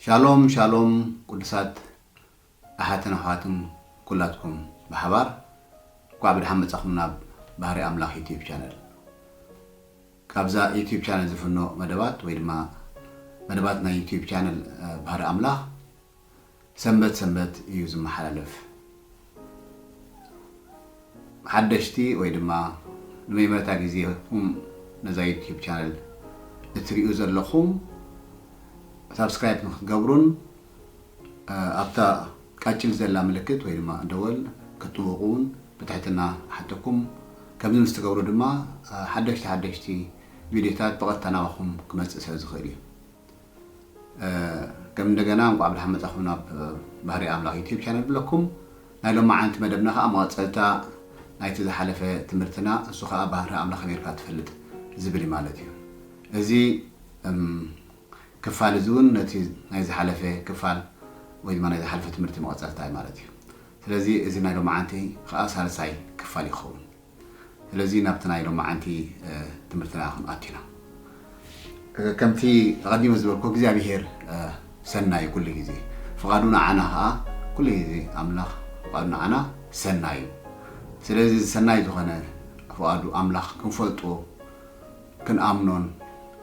ሻሎም ሻሎም ቅዱሳት ኣሓትን ኣሕዋትን ኩላትኩም ብሓባር እንኳዕ ብደሓን መጻኹም ናብ ባህሪ ኣምላኽ ዩቲዩብ ቻነል። ካብዛ ዩቲዩብ ቻነል ዝፍኖ መደባት ወይ ድማ መደባት ናይ ዩቲዩብ ቻነል እ፣ ባህሪ ኣምላኽ ሰንበት ሰንበት እዩ ዝመሓላለፍ። ሓደሽቲ ወይ ድማ ንመጀመርታ ግዜኹም ነዛ ዩቲዩብ ቻነል እትሪኡ ዘለኹም ሳብስክራይብ ንክትገብሩን እ፣ ኣብታ ቃጭል ዘላ ምልክት ወይ ድማ ደወል ክትጥውቑ እውን ብትሕትና ሓተኩም። ከምዚ ምስ ትገብሩ ድማ እ፣ ሓደሽቲ ሓደሽቲ ቪድዮታት ብቐጥታ ናባኹም ክመጽእ ስለ ዝኽእል እዩ። እ፣ ከም እንደገና እንኳዕ ብደሓን መጻኹም ናብ እ፣ ባህሪ ኣምላኽ ዩቲዩብ ቻነል ብለኩም። ናይ ሎማዓንቲ መደብና ከዓ መቐጸልታ ናይቲ ዝሓለፈ ትምህርትና፣ እሱ ከዓ ባህሪ ኣምላኽ ከመይ ጌርካ ትፈልጥ ዝብል እዩ ማለት እዩ። እዚ እም፣ ክፋል እዚ እውን ነቲ ናይ ዝሓለፈ ክፋል ወይ ድማ ናይ ዝሓለፈ ትምህርቲ መቐጸልታ እዩ ማለት እዩ። ስለዚ እዚ ናይ ሎማዓንቲ ከዓ ሳልሳይ ክፋል ይኸውን። ስለዚ ናብቲ ናይ ሎማዓንቲ እ፣ ትምህርትና ክንኣቱ ኢና። እ፣ ከምቲ ኣቐዲመ ዝበልኩ እግዚኣብሄር እ፣ ሰናይ ኩሉ ግዜ፣ ፍቓዱ ንዓና ከዓ ኩሉ ግዜ ኣምላኽ ፍቓዱ ንዓና ሰናይ እዩ። ስለዚ እዚ ሰናይ ዝኾነ ፍቓዱ ኣምላኽ ክንፈልጦ ክንኣምኖን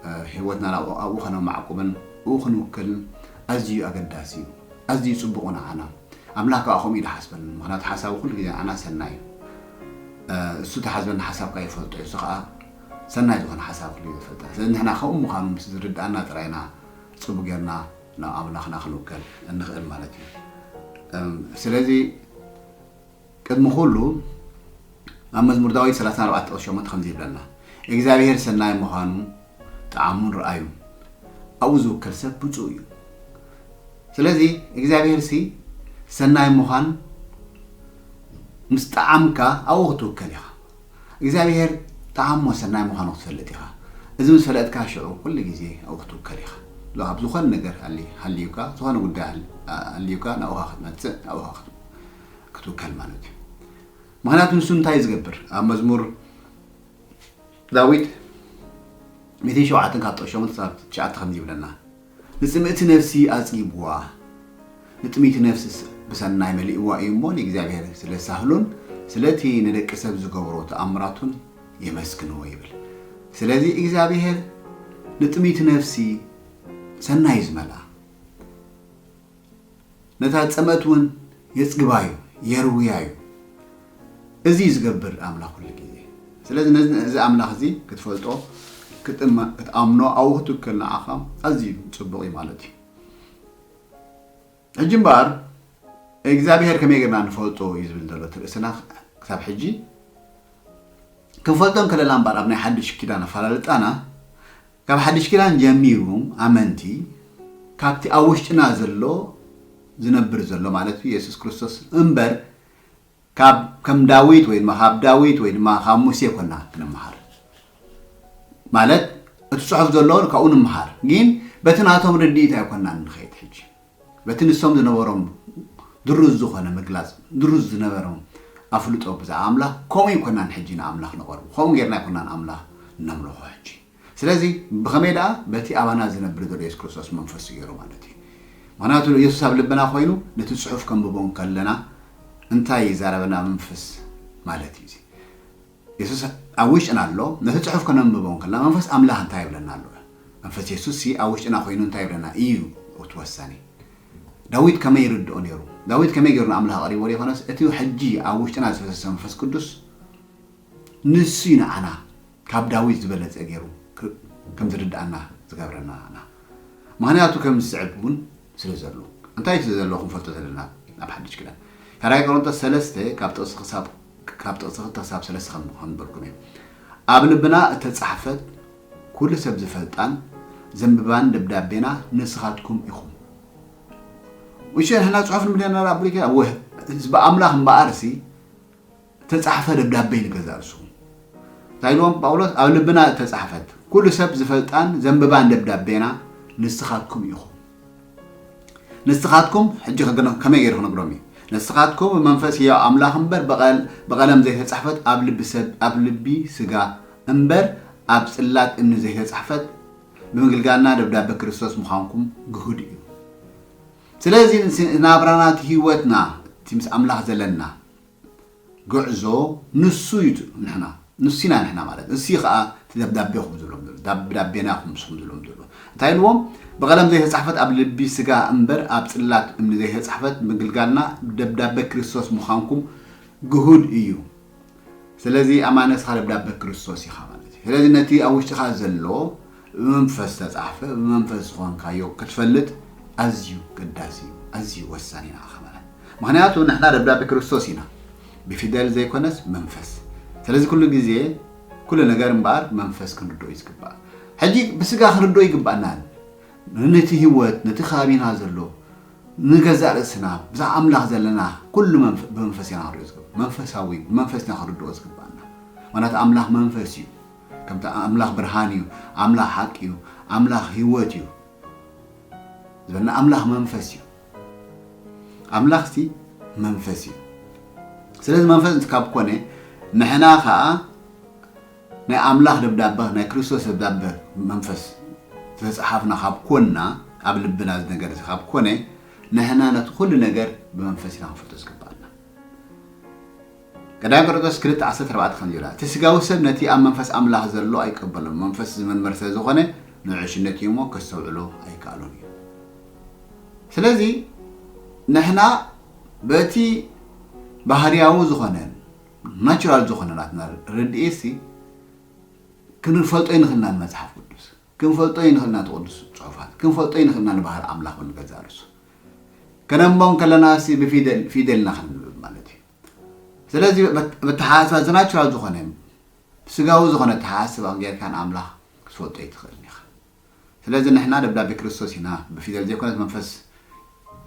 እ፣ ህይወትና ናብኡ ኣብኡ ከነማዕቁብን ብኡ ክንውክልን ኣዝዩ ኣገዳሲ እዩ። ኣዝዩ ጽቡቕ ንዓና። ኣምላኽ ከዓ ከምኡ እዩ ዝሓስበና። ምኽንያቱ ሓሳቡ ኩሉ ግዜ ንዓና ሰናይ እዩ። እ፣ እሱ ተሓስበና ሓሳብ ከዓ ይፈልጦ እዩ። እሱ ከዓ ሰናይ ዝኾነ ሓሳብ ኩሉ ግዜ ይፈልጠና። ስለዚ ንሕና ከምኡ ምዃኑ ምስ ዝርድኣና ጥራይ ኢና ጽቡቕ ጌርና ናብ ኣምላኽና ክንውከል እንኽእል ማለት እዩ። እም፣ ስለዚ ቅድሚ ኩሉ ኣብ መዝሙር ዳዊት ሰላሳን ኣርባዕተን ቁጽሪ ሸሞንተ ከምዚ ይብለና፣ እግዚኣብሔር ሰናይ ምዃኑ ጠዓሙን ረኣዩ፣ ኣብኡ ዝውከል ሰብ ብፁዕ እዩ። ስለዚ እግዚኣብሔር ሲ ሰናይ ምዃን ምስ ጠዓምካ ኣብኡ ክትውከል ኢኻ። እግዚኣብሔር ጠዓሞ ሰናይ ምዃኑ ክትፈልጥ ኢኻ። እዚ ምስ ፈለጥካ ሽዑ ኩሉ ግዜ ኣብኡ ክትውከል ኢኻ። ኣብ ዝኾነ ነገር ሃሊ- ሃልዩካ፣ ዝኾነ ጉዳይ ሃል- ሃልዩካ ናብኡ ክትመጽእ፣ ናብኡ ክትውከል ማለት እዩ። ምኽንያቱ ንሱ እንታይ እዩ ዝገብር? ኣብ መዝሙር ዳዊት ሚእትን ሸውዓተን ካብ ጥቕሲ ሸሞንተ ክሳብ ትሽዓተ ከምዚ ይብለና፣ ንጽምእቲ ነፍሲ ኣጽጊብዋ፣ ንጥምይቲ ነፍስስ ብሰናይ መሊእዋ እዩ እሞ፣ ንእግዚኣብሔር ስለ ሳህሉን ስለቲ ንደቂ ሰብ ዝገብሮ ተኣምራቱን የመስግንዎ ይብል። ስለዚ እግዚኣብሔር ንጥምይቲ ነፍሲ ሰናይ እዩ ዝመልኣ። ነታ ጸመት እውን የጽግባ እዩ፣ የርውያ እዩ። እዚ እዩ ዝገብር ኣምላኽ ኩሉ ግዜ። ስለዚ ነዚ፣ እዚ ኣምላኽ እዚ ክትፈልጦ፣ ክትእመ-፣ ክትኣምኖ፣ ኣብኡ ክትውክል ንዓኻ ኣዝዩ ጽቡቕ እዩ ማለት እዩ። ሕጂ እምበኣር እግዚኣብሔር ከመይ ጌርና ንፈልጦ እዩ ዝብል ዘሎ እቲ ርእስና ክሳብ ሕጂ። ክንፈልጦ እንከለና እምበኣር ኣብ ናይ ሓድሽ ኪዳን ኣፈላልጣና ካብ ሓድሽ ኪዳን ጀሚሩ ኣመንቲ ካብቲ ኣብ ውሽጥና ዘሎ ዝነብር ዘሎ ማለት እዩ የሱስ ክርስቶስ እምበር ካብ ከም ዳዊት ወይ ድማ ካብ ዳዊት ወይ ድማ ካብ ሙሴ ኮና ክንምሃር ማለት እቲ ጽሑፍ ዘሎ ካብኡ ንምሃር ግን በቲ ናቶም ርድኢት ኣይኮናን ንኸይድ ሕጂ በቲ ንሶም ዝነበሮም ድሩዝ ዝኾነ ምግላጽ ድሩዝ ዝነበሮም ኣፍልጦ ብዛዕባ ኣምላኽ ከምኡ ኣይኮናን ሕጂ ንኣምላኽ ንቐርቡ ከምኡ ጌርና ኣይኮናን ኣምላኽ ነምልኾ ሕጂ ስለዚ ብኸመይ ደኣ በቲ ኣባና ዝነብር ዘሎ የሱስ ክርስቶስ መንፈስ ገይሩ ማለት እዩ ምክንያቱ የሱስ ኣብ ልብና ኮይኑ ነቲ ጽሑፍ ከንብቦ እንከለና እንታይ ይዛረበና መንፈስ ማለት እዩ የሱስ ኣብ ውሽጥና ኣሎ ነቲ ጽሑፍ ከነንብቦ እንከለና መንፈስ ኣምላኽ እንታይ ይብለና ኣሎ መንፈስ የሱስ ኣብ ውሽጥና ኮይኑ እንታይ ይብለና እዩ እቲ ወሳኒ ዳዊት ከመይ ይርድኦ ነይሩ ዳዊት ከመይ ገይሩ ንኣምላኽ ኣቕሪቦ ዘይኮነስ እቲ ሕጂ ኣብ ውሽጥና ዝፈሰሰ መንፈስ ቅዱስ ንሱ እዩ ንዓና ካብ ዳዊት ዝበለጸ ገይሩ ከም ዝርድኣና ዝገብረና ምኽንያቱ ከም ዝስዕብ እውን ስለ ዘሎ እንታይ ስለ ዘሎ ክንፈልጦ ዘለና ኣብ ሓድሽ ክዳን ካልኣይ ቆሮንቶስ ሰለስተ ካብ ጥቕሲ ክሳብ ካብ ጥቕሲ ክልተ ክሳብ ሰለስተ ከም ከም በልኩም እየ ኣብ ልብና እተጻሕፈት ኩሉ ሰብ ዝፈልጣን ዘንብባን ደብዳቤና ንስኻትኩም ኢኹም ውሸ ንሕና ጽሑፍ ንብለና ኣብ ብሪከ ህዝቢ ኣምላኽ እምበኣርሲ ተጻሕፈ ደብዳቤ ንገዛእ ርእሱ እንታይ ኢልዎም ጳውሎስ ኣብ ልብና እተጻሕፈት ኩሉ ሰብ ዝፈልጣን ዘንብባን ደብዳቤና ንስኻትኩም ኢኹም ንስኻትኩም ሕጂ ከመይ ገይሩ ክነግሮም እዩ ንስኻትኩም ብመንፈስ ህያው ኣምላኽ እምበር ብቐለም ዘይተጻሕፈት ኣብ ልቢ ሰብ ኣብ ልቢ ስጋ እምበር ኣብ ጽላት እምኒ ዘይተጻሕፈት ብምግልጋልና ደብዳቤ ክርስቶስ ምዃንኩም ግሁድ እዩ ስለዚ ናብራና፣ እቲ ህይወትና፣ እቲ ምስ ኣምላኽ ዘለና ጉዕዞ ንሱ እዩ። ንሕና ንሲና ንሕና ማለት ንሲ ከዓ እቲ ደብዳቤኹም ዝብሎም ዘሎ፣ ደብዳቤና ኹም ንስኹም ዝብሎም ዘሎ እንታይ ኢልዎም? ብቐለም ዘይተጻሕፈት ኣብ ልቢ ስጋ እምበር ኣብ ጽላት እምኒ ዘይተጻሕፈት ምግልጋልና ደብዳቤ ክርስቶስ ምዃንኩም ግሁድ እዩ። ስለዚ ኣማነ ንስኻ ደብዳቤ ክርስቶስ ኢኻ ማለት እዩ። ስለዚ ነቲ ኣብ ውሽጥኻ ዘሎ ብመንፈስ ተጻሕፈ፣ ብመንፈስ ዝኾንካዮ ክትፈልጥ ኣዝዩ ገዳሲ እዩ፣ ኣዝዩ ወሳኒ ኢና ማለት። ምኽንያቱ ንሕና ደብዳቤ ክርስቶስ ኢና፣ ብፊደል ዘይኮነስ መንፈስ። ስለዚ ኩሉ ግዜ ኩሉ ነገር እምበኣር መንፈስ ክንርድኦ እዩ ዝግባእ። ሕጂ ብስጋ ክንርድኦ ይግባእና፣ ነቲ ህይወት፣ ነቲ ከባቢና ዘሎ፣ ንገዛእ ርእስና፣ ብዛዕባ ኣምላኽ ዘለና ኩሉ መንፈ-፣ ብመንፈስ ኢና ክንሪኦ ዝግባእ። መንፈሳዊ፣ ብመንፈስ ኢና ክንርድኦ ዝግባእና። ምኽንያቱ ኣምላኽ መንፈስ እዩ። ከምቲ ኣምላኽ ብርሃን እዩ፣ ኣምላኽ ሓቂ እዩ፣ ኣምላኽ ህይወት እዩ ዝበልና ኣምላኽ መንፈስ እዩ። ኣምላኽሲ መንፈስ እዩ። ስለዚ መንፈስ ካብ ኮነ ንሕና ኸኣ ናይ ኣምላኽ ደብዳበ፣ ናይ ክርስቶስ ደብዳበ መንፈስ ዝተጻሓፍና ካብ ኮንና፣ ኣብ ልብና እዚ ነገር እዚ ካብ ኮነ፣ ንሕና ነቲ ኩሉ ነገር ብመንፈስ ኢና ክንፈልጦ ዝግባኣና። ቀዳማይ ቆሮንቶስ ክልተ ዓሰርተ ኣርባዕተ ከምዚ ይብላ፣ እቲ ስጋዊ ሰብ ነቲ ኣብ መንፈስ ኣምላኽ ዘሎ ኣይቀበሎን፣ መንፈስ ዝምርምር ስለ ዝኾነ ንዕሽነት እዩ እሞ ከስተውዕሎ ኣይከኣሎን እዩ። ስለዚ ንሕና በቲ ባህርያዊ ዝኾነ ናቹራል ዝኾነ ናትና ርድኢትሲ ክንፈልጦ ይንኽእልና ንመጽሓፍ ቅዱስ፣ ክንፈልጦ ይንኽእልና ንቅዱስ ጽሑፋት፣ ክንፈልጦ ይንኽእልና ንባህሪ ኣምላኽ ንገዛእ ርእሱ። ከነንቦ ከለና ሲ ብፊደል፣ ፊደልና ከነንብብ ማለት እዩ። ስለዚ በ-፣ በተሓሳስባ እዚ ናቹራል ዝኾነ ስጋዊ ዝኾነ ተሓሳስባ ጌርካ ንኣምላኽ ክትፈልጦ ኣይትኽእልን ኢኻ። ስለዚ ንሕና ደብዳቤ ክርስቶስ ኢና፣ ብፊደል ዘይኮነስ መንፈስ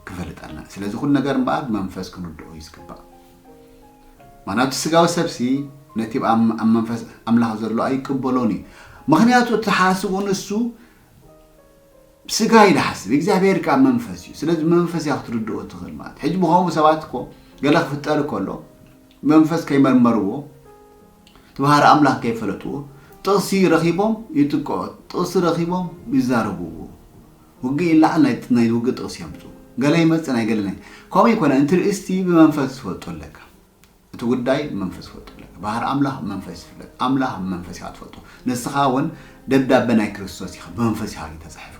ክፈልጠልና። ስለዚ ኩሉ ነገር እምበኣር ብመንፈስ ክንርድኦ እዩ ዝግባእ። ማናቱ ስጋዊ ሰብሲ ነቲ ኣብ፣ ኣብ መንፈስ ኣምላኽ ዘሎ ኣይቅበሎን እዩ። ምኽንያቱ እቲ ሓስቡ ንሱ ስጋ እዩ ዝሓስብ፣ እግዚኣብሔር ከኣ መንፈስ እዩ። ስለዚ መንፈስ እያ ክትርድኦ ትኽእል ማለት። ሕጂ ብኸምኡ ሰባት እኮ ገለ ክፍጠር ከሎ መንፈስ ከይመርመርዎ፣ እቲ ባህሪ ኣምላኽ ከይፈለጥዎ፣ ጥቕሲ ረኺቦም ይጥቀዑ፣ ጥቕሲ ረኺቦም ይዛረብዎ። ውግእ ይለዓል፣ ናይ፣ ናይ ውግእ ጥቕሲ የምጽኡ። ገለ ይመጽእ፣ ናይ ገለ ናይ-፣ ከምኡ ይኮነ፣ እንትርእስቲ ብመንፈስ ትፈልጦ ኣለካ። እቲ ጉዳይ ብመንፈስ ትፈልጦ ኣለካ። ባህሪ ኣምላኽ ብመንፈስ ይፍለጥ። ኣምላኽ ብመንፈስ ኢኻ ትፈልጦ። ንስኻ እውን ደብዳበ ናይ ክርስቶስ ኢኻ፣ ብመንፈስ ኢኻ ተጻሒፍካ።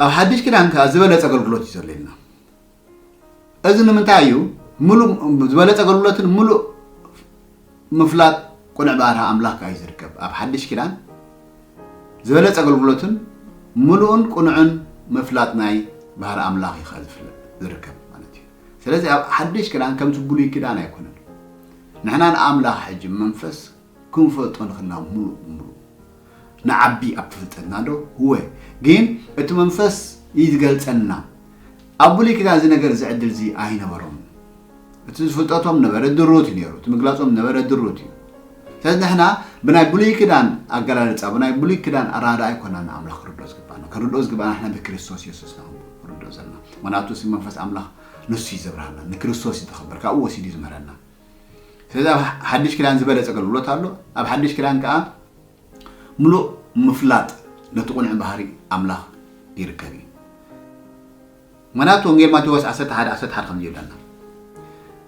ኣብ ሓድሽ ኪዳን ከኣ ዝበለጸ ኣገልግሎት እዩ ዘሎ ኢልና። እዚ ንምንታይ እዩ? ምሉእ ዝበለጸ ኣገልግሎትን ምሉእ ምፍላጥ ቅኑዕ ባህሪ ኣምላኽ ከኣ እዩ ዝርከብ። ኣብ ሓድሽ ኪዳን ዝበለጸ ኣገልግሎትን ምሉእን ቅኑዕን ምፍላጥ ናይ ባህሪ ኣምላኽ እዩ ከኣ ዝፍለጥ፣ ዝርከብ ማለት እዩ። ስለዚ ኣብ ሓድሽ ኪዳን ከምቲ ብሉይ ኪዳን ኣይኮነን። ንሕና ንኣምላኽ ሕጂ መንፈስ ክንፈልጦ ንኽእልና ምሉእ ብምሉእ ንዓቢ ኣብ ፍልጠትና ዶ? እወ። ግን እቲ መንፈስ እዩ ዝገልጸልና። ኣብ ብሉይ ኪዳን እዚ ነገር እዚ ዕድል እዚ ኣይነበሮምን። እቲ ዝፍልጠቶም ነበረ ድሩት እዩ ነይሩ። እቲ ምግላጾም ነበረ ድሩት እዩ። ስለዚ ንሕና ብናይ ብሉይ ኪዳን ኣገላልጻ፣ ብናይ ብሉይ ኪዳን ኣረዳድኣ ኣይኮናን ንኣምላኽ ክንርድኦ ዝግባእና። ክንርድኦ ዝግባእና ንሕና ብክርስቶስ የሱስ ኢና ክንርድኦ ዘለና። ምኽንያቱ እዚ መንፈስ ኣምላኽ ንሱ እዩ ዘብርሃልና። ንክርስቶስ እዩ ዘኽብር። ካብኡ ወሲዱ እዩ ዝምህረና። ስለዚ ኣብ ሓድሽ ኪዳን ዝበለጸ ኣገልግሎት ኣሎ። ኣብ ሓድሽ ኪዳን ከኣ ምሉእ ምፍላጥ ነቲ ቅኑዕ ባህሪ ኣምላኽ ይርከብ እዩ። ምኽንያቱ ወንጌል ማቴዎስ ዓሰርተ ሓደ ዓሰርተ ሓደ ከምዚ ይብለና፣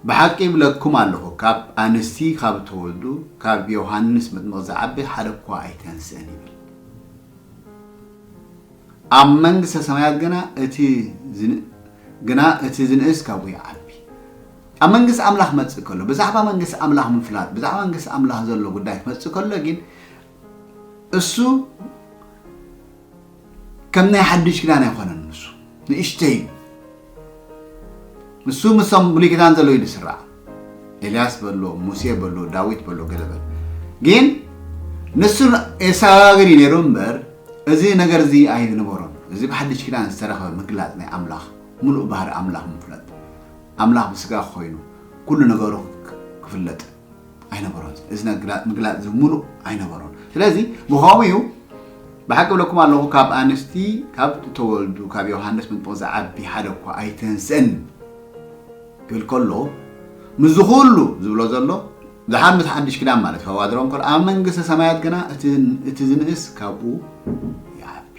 "ብሓቂ እብለኩም ኣለኹ፣ ካብ ኣንስቲ ካብ እተወልዱ፣ ካብ ዮሃንስ መጥምቕ ዝዓቢ ሓደ እኳ ኣይተንስእን" ይብል። ኣብ መንግስተ ሰማያት ግና እቲ ዝን-፣ ግና እቲ ዝንእስ ካብኡ ይዓቢ። ኣብ መንግስቲ ኣምላኽ ክመጽእ ከሎ፣ ብዛዕባ መንግስቲ ኣምላኽ ምፍላጥ፣ ብዛዕባ መንግስቲ ኣምላኽ ዘሎ ጉዳይ ክመጽእ ከሎ ግን እሱ ከም ናይ ሓድሽ ኪዳን ኣይኮነን። ንሱ ንእሽተይ እዩ። ንሱ ምስቶም ብሉይ ኪዳን ዘለዉ እዩ ዝስራዕ። ኤልያስ በሎ፣ ሙሴ በሎ፣ ዳዊት በሎ፣ ገለ በል። ግን ንሱ የሰጋግር እዩ ነይሩ እምበር፣ እዚ ነገር እዚ ኣይነበሮን። እዚ ብሓድሽ ኪዳን ዝተረኸበ ምግላጽ ናይ ኣምላኽ፣ ምሉእ ባህሪ ኣምላኽ ምፍለጥ። ኣምላኽ ብስጋ ኮይኑ ኩሉ ነገሩ ክፍለጥ ኣይነበሮን። እዚ ነግላ-፣ ምግላጽ እዚ ምሉእ ኣይነበሮን። ስለዚ ብኸምኡ እዩ፣ "ብሓቂ እብለኩም ኣለኹ፣ ካብ ኣንስቲ ካብ እተወልዱ፣ ካብ ዮሃንስ መጥምቕ ዝዓቢ ሓደ እኳ ኣይተንስእን" ክብል ከሎ፣ ምስዚ ኩሉ ዝብሎ ዘሎ፣ ዝሓ-፣ ምስ ሓድሽ ኪዳን ማለት እዩ፣ ከዋድሮ እንከሎ፣ ኣብ መንግስተ ሰማያት ግና እቲ፣ እቲ ዝንእስ ካብኡ ይዓቢ።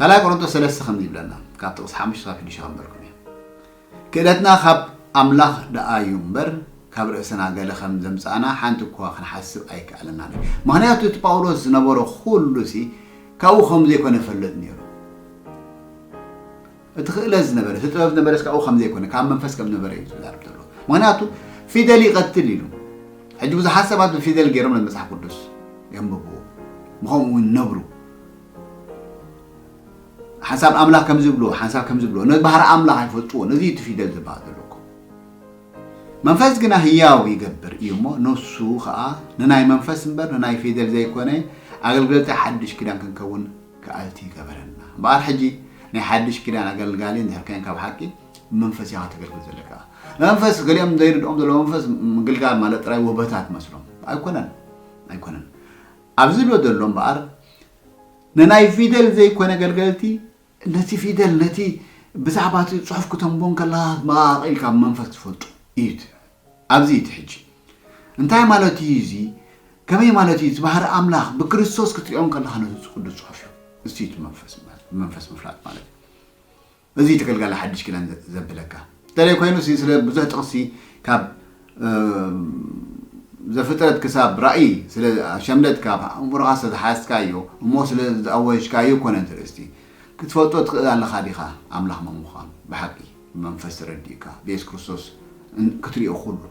ካልኣይ ቆሮንቶስ ሰለስተ ከምዚ ይብለና፣ ካብ ጥቕሲ ሓሙሽተ ክሳብ ሽዱሽተ ከንበረልኩም እየ። ክእለትና ካብ ኣምላኽ ደኣ እዩ እምበር፣ ካብ ርእስና ገለ ከም ዘምጻእና ሓንቲ እኳ ክንሓስብ ኣይከኣለናን እዩ። ምኽንያቱ እቲ ጳውሎስ ዝነበሮ ኩሉ ሲ ካብኡ ከም ዘይኮነ ይፈልጥ ነይሩ። እቲ ክእለት ዝነበረ፣ እቲ ጥበብ ዝነበረስ ካብኡ ከም ዘይኮነ፣ ካብ መንፈስ ከም ዝነበረ እዩ ዝዛረብ ዘሎ። ምኽንያቱ ፊደል ይቐትል ኢሉ። ሕጂ ብዙሓት ሰባት ብፊደል ገይሮም ነቲ መጽሓፍ ቅዱስ የንብብዎ፣ ብኸምኡ እውን ይነብሩ። ሓንሳብ ኣምላኽ ከም ዝብሎ፣ ሓንሳብ ከም ዝብሎ፣ ነቲ ባህሪ ኣምላኽ ኣይፈልጥዎ። ነዚ እቲ ፊደል ዝበሃል ዘሎ እኮ። መንፈስ ግና ህያው ይገብር እዩ እሞ፣ ንሱ ኸኣ ንናይ መንፈስ እምበር ንናይ ፊደል ዘይኮነ ኣገልገልቲ ሓድሽ ኪዳን ክንከውን ክኣልቲ ይገበረና። እምበኣር ሕጂ ናይ ሓድሽ ኪዳን ኣገልጋሊ እንድሕር ኮይንካ ብሓቂ ብመንፈስ ኢኻ ተገልግል ዘለካ። መንፈስ ገሊኦም ዘይርድኦም ዘሎ መንፈስ ምግልጋል ማለት ጥራይ ወበታት መስሎም። ኣይኮነን፣ ኣይኮነን። ኣብዚ ዝብሎ ዘሎ እምበኣር ንናይ ፊደል ዘይኮነ ገልገልቲ ነቲ ፊደል፣ ነቲ ብዛዕባ እቲ ጽሑፍ ክተንቦ እንከለኻ መቓቒልካ ብመንፈስ ትፈልጡ እዩ እቲ፣ ኣብዚ እቲ ሕጂ። እንታይ ማለት እዩ እዚ? ከመይ ማለት እዩ? እቲ ባህሪ ኣምላኽ ብክርስቶስ ክትሪኦ እንከለኻ ነቲ ቅዱስ ጽሑፍ እዩ። እዚ እቲ መንፈስ ማለት፣ መንፈስ ምፍላጥ ማለት እዩ። እዚ እቲ ገልጋሊ ሓድሽ ኪዳን ዘ-፣ ዘብለካ። እንተለይ ኮይኑ ሲ ስለ ብዙሕ ጥቕሲ ካብ፣ እም፣ ዘፍጥረት ክሳብ ራእይ ስለ ኣሸምደድካ፣ ኣእምሮኻ ስለ ዝሓዝካዮ፣ እሞ ስለ ዝኣወጅካዮ ኮነ እንትርእስቲ። ክትፈልጦ ትኽእል ኣለኻ ዲኻ ኣምላኽ መን ምዃኑ? ብሓቂ ብመንፈስ ተረዲእካ፣ ብየሱስ ክርስቶስ እን-፣ ክትሪኦ ኩሉ።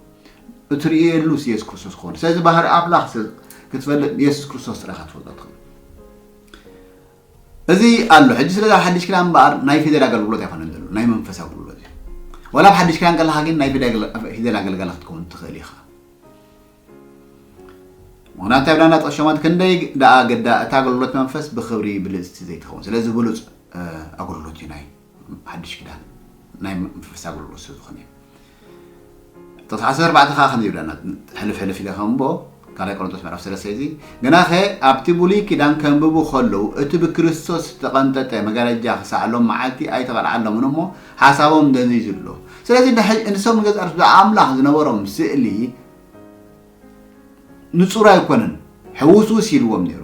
እትርእየሉ ሲ የሱስ ክርስቶስ ክኾን። ስለዚ ባህሪ ኣምላኽ ስ-፣ ክትፈልጥ የሱስ ክርስቶስ ጥራይ ኢኻ ትፈልጦ ትኽእል። እዚ ኣሎ። ሕጂ ስለዚ ኣብ ሓድሽ ኪዳን እምበኣር ናይ ፊደል ኣገልግሎት ኣይኮነን ዘሎ፣ ናይ መንፈስ ኣገልግሎት እዩ። ዋላ ኣብ ሓድሽ ኪዳን ከለኻ ግን ናይ ፊደል ኣገል-፣ ፊደል ኣገልጋሊ ክትከውን ትኽእል ኢኻ። ምኽንያቱ እንታይ ብላና ጥቕሲ ሸሞንተ፣ ክንደይ ደኣ ግዳ እታ ኣገልግሎት መንፈስ ብኽብሪ ብልጽቲ ዘይትኸውን። ስለዚ ብሉጽ፣ እ፣ ኣገልግሎት እዩ ናይ ሓድሽ ኪዳን፣ ናይ መንፈስ ኣገልግሎት ስለ ዝኾነ እዩ። ጥቕሲ ዓሰርተ ኣርባዕተ ኸዓ ከምዚ ይብለና፣ ሕልፍ ሕልፍ ኢለ ከንብቦ፣ ካልኣይ ቆሮንቶስ ምዕራፍ ሰለስተ እዚ፣ ግናኸ ኣብቲ ብሉይ ኪዳን ከንብቡ ከለዉ፣ እቲ ብክርስቶስ ዝተቐንጠጠ መጋረጃ ክሳዕ ሎም መዓልቲ ኣይተቐልዓሎምን እሞ፣ ሓሳቦም ደንዚዙ ኣሎ። ስለዚ ንሕ-፣ ንሶም ንገዛእ ርእሶም ብዛዕባ ኣምላኽ ዝነበሮም ስእሊ ንጹር ኣይኮነን፣ ሕውስውስ ኢልዎም ነይሩ።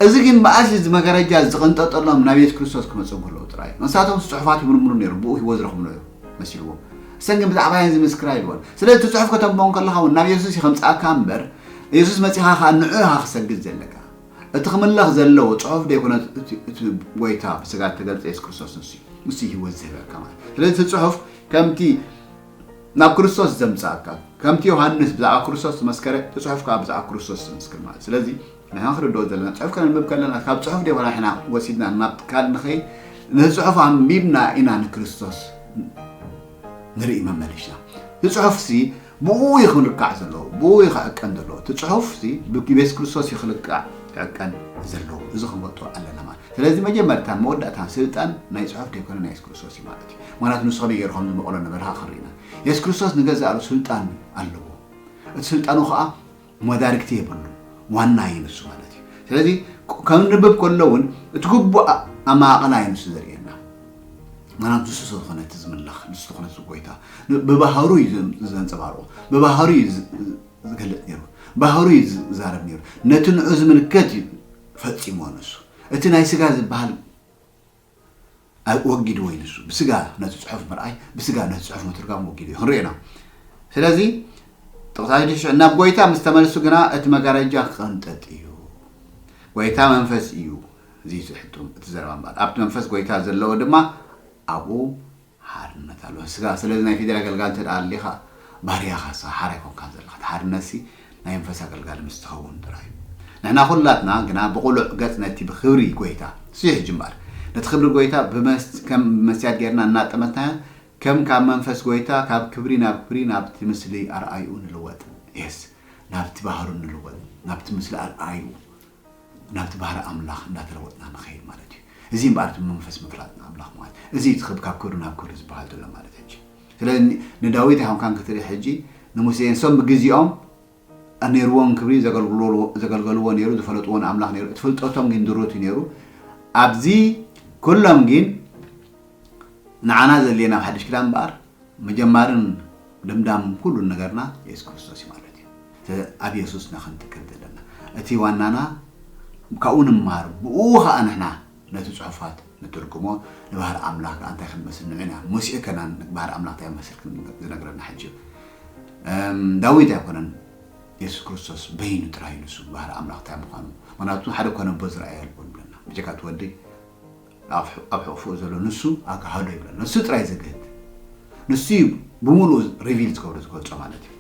እዚ ግን መኣስ እዚ መጋረጃ ዝቕንጠጠሎም ናብ የሱስ ክርስቶስ ክመጹ እንከለዉ ጥራይ እዩ። ንሳቶም ጽሑፋት ይምርምሩ ነይሩ፣ ብኡ ህይወት ዝረኽቡ ነይሩ መሲልዎም። እሰን ግን ብዛዕባየን ዝምስክራ ኢልወን። ስለዚ እቲ ጽሑፍ ከተንብቦ እንከለኻ እውን ናብ የሱስ እዩ ከምጽኣካ እምበር፣ የሱስ መጺኻ ኸኣ ንዑ ኢኻ ክሰግድ ዘለካ። እቲ ክምለኽ ዘለዎ ጽሑፍ ደይኮነ እቲ፣ እቲ ጎይታ ብስጋ እተገልጸ የሱስ ክርስቶስ ንሱ እዩ። ንሱ እዩ ህይወት ዝህበካ ማለት። ስለዚ እቲ ጽሑፍ ከምቲ ናብ ክርስቶስ ዘምጽኣካ፣ ከምቲ ዮሃንስ ብዛዕባ ክርስቶስ ዝመስከረ፣ እቲ ጽሑፍ ከኣ ብዛዕባ ክርስቶስ ዝምስክር ማለት። ስለዚ ንሕና ክንርድኦ ዘለና፣ ጽሑፍ ከነንብብ ከለና፣ ካብ ጽሑፍ ደይኮና ንሕና ወሲድና ናብ ካልእ ንኸይድ፣ ነቲ ጽሑፍ ኣንቢብና ኢና ንክርስቶስ ንርኢ መመሊስና። እቲ ጽሑፍሲ ብኡ እዩ ክልካዕ ዘለዎ፣ ብኡ እዩ ክዕቀን ዘለዎ። እቲ ጽሑፍሲ ብየሱስ ክርስቶስ እዩ ክልካዕ፣ ክዕቀን ዘለዎ። እዚ ክንፈልጦ ኣለና ማለት። ስለዚ መጀመርታን መወዳእታን ስልጣን ናይ ጽሑፍ ደይኮነ ናይ የሱስ ክርስቶስ እዩ ማለት እዩ። ምኽንያቱ ንሱ ከመይ ገይሩ ከም ዝመቐሎ ነበረ ከኣ ክንርኢ ኢና። የሱስ ክርስቶስ ንገዛእ ርእሱ ስልጣን ኣለዎ። እቲ ስልጣኑ ከኣ መዳርግቲ የብሉን። ዋና እዩ ንሱ ማለት እዩ። ስለዚ ክ-፣ ከንብብ ከሎ እውን እቲ ግቡእ ኣ-፣ ኣመቓቕላ እዩ ንሱ ዘርእየና። ምኽንያቱ ንሱ ስለ ዝኾነ እቲ ዝምለኽ፣ ንሱ ዝኾነ እቲ ጎይታ። ን-፣ ብባህሩ እዩ ዘ-፣ ዘንጸባርቖ። ብባህሩ እዩ ዝ-፣ ዝ-፣ ዝገልጽ ነይሩ። ባህሩ እዩ ዝ-፣ ዝዛረብ ነይሩ። ነቲ ንዑ ዝምልከት እዩ ፈጺምዎ ንሱ። እቲ ናይ ስጋ ዝበሃል ኣ-፣ ወጊድዎ እዩ ንሱ። ብስጋ ነቲ ጽሑፍ ምርኣይ፣ ብስጋ ነቲ ጽሑፍ ምትርጋም ወጊዱ እዩ። ክንሪኦ ኢና። ስለዚ ጥቕሳት ሽዑ ናብ ጎይታ ምስ ተመልሱ ግና እቲ መጋረጃ ክቕንጠጥ እዩ። ጎይታ መንፈስ እዩ። እዚ እዩ እቲ ሕቶ፣ እቲ ዘረባ እምበኣር። ኣብቲ መንፈስ ጎይታ ዘለዎ ድማ ኣብኡ ሓርነት ኣሎ። ስጋ፣ ስለዚ ናይ ፊደል ኣገልጋሊ እንተ ደኣ ኣሊኻ፣ ባርያ ኢኻ፣ ስኻ ሓራይ ኣይኮንካን ዘለኻ። እቲ ሓርነትሲ ናይ መንፈስ ኣገልጋሊ ምስ ትኸውን ጥራይ እዩ። ንሕና ኩላትና ግና ብቕሉዕ ገጽ ነቲ ብኽብሪ ጎይታ፣ እዚ ሕጂ እምበኣር፣ ነቲ ክብሪ ጎይታ ብመስ-፣ ከም መስትያት ጌርና እናጠመትናዮ፣ ከም ካብ መንፈስ ጎይታ፣ ካብ ክብሪ ናብ ክብሪ፣ ናብቲ ምስሊ ኣርኣይኡ ንልወጥ። የስ፣ ናብቲ ባህሩ ንልወጥ፣ ናብቲ ምስሊ ኣርኣይኡ። ናብቲ ባህሪ ኣምላኽ እንዳተለወጥና ንኸይድ ማለት እዩ። እዚ እምበኣር እቲ መንፈስ ምፍላጥ ንኣምላኽ ማለት እዩ። እዚ እቲ ክብ-፣ ካብ ክብሪ ናብ ክብሪ ዝበሃል ዘሎ ማለት ሕጂ። ስለዚ ን-፣ ንዳዊት ኣይኮንካን ክትርኢ ሕጂ፣ ንሙሴ ንሶም ብግዜኦም ነይርዎም ክብሪ ዘገልግልዎ-፣ ዘገልገልዎ ነይሩ፣ ዝፈለጥዎ ንኣምላኽ ነይሩ። እቲ ፍልጠቶም ግን ድሩት እዩ ነይሩ። ኣብዚ ኩሎም ግን ንዓና ዘድልየና ኣብ ሓድሽ ኪዳን እምበኣር መጀማርን ደምዳም ኩሉ ነገርና የሱስ ክርስቶስ እዩ ማለት እዩ። ስለዚ ኣብ የሱስ ኢና ክንትከል ዘለና። እቲ ዋናና ካብኡ ንማር፣ ብኡ ኸኣ ንሕና ነቲ ጽሑፋት ንትርጉሞ፣ ንባህሪ ኣምላኽ ከኣ እንታይ ክንመስል ንዑ ኢና። ሙሴ ከናን ባህሪ ኣምላኽ እንታይ ይመስል ዝነግረና ሕጂ እዩ። እም፣ ዳዊት ኣይኮነን፣ የሱስ ክርስቶስ በይኑ ጥራይ ንሱ ባህሪ ኣምላኽ እንታይ ምዃኑ። ምኽንያቱ ሓደ እኳ ነቦ ዝረኣየ የልቦን ይብለና። ብጀካ እቲ ወዲ ኣብ ሕ-፣ ኣብ ሕቑፉ ዘሎ ንሱ ኣግሃዶ ይብለና። ንሱ ጥራይ ዘግህድ። ንሱ እዩ ብምሉኡ ሪቪል ዝገብሮ ዝገልጾ ማለት እዩ።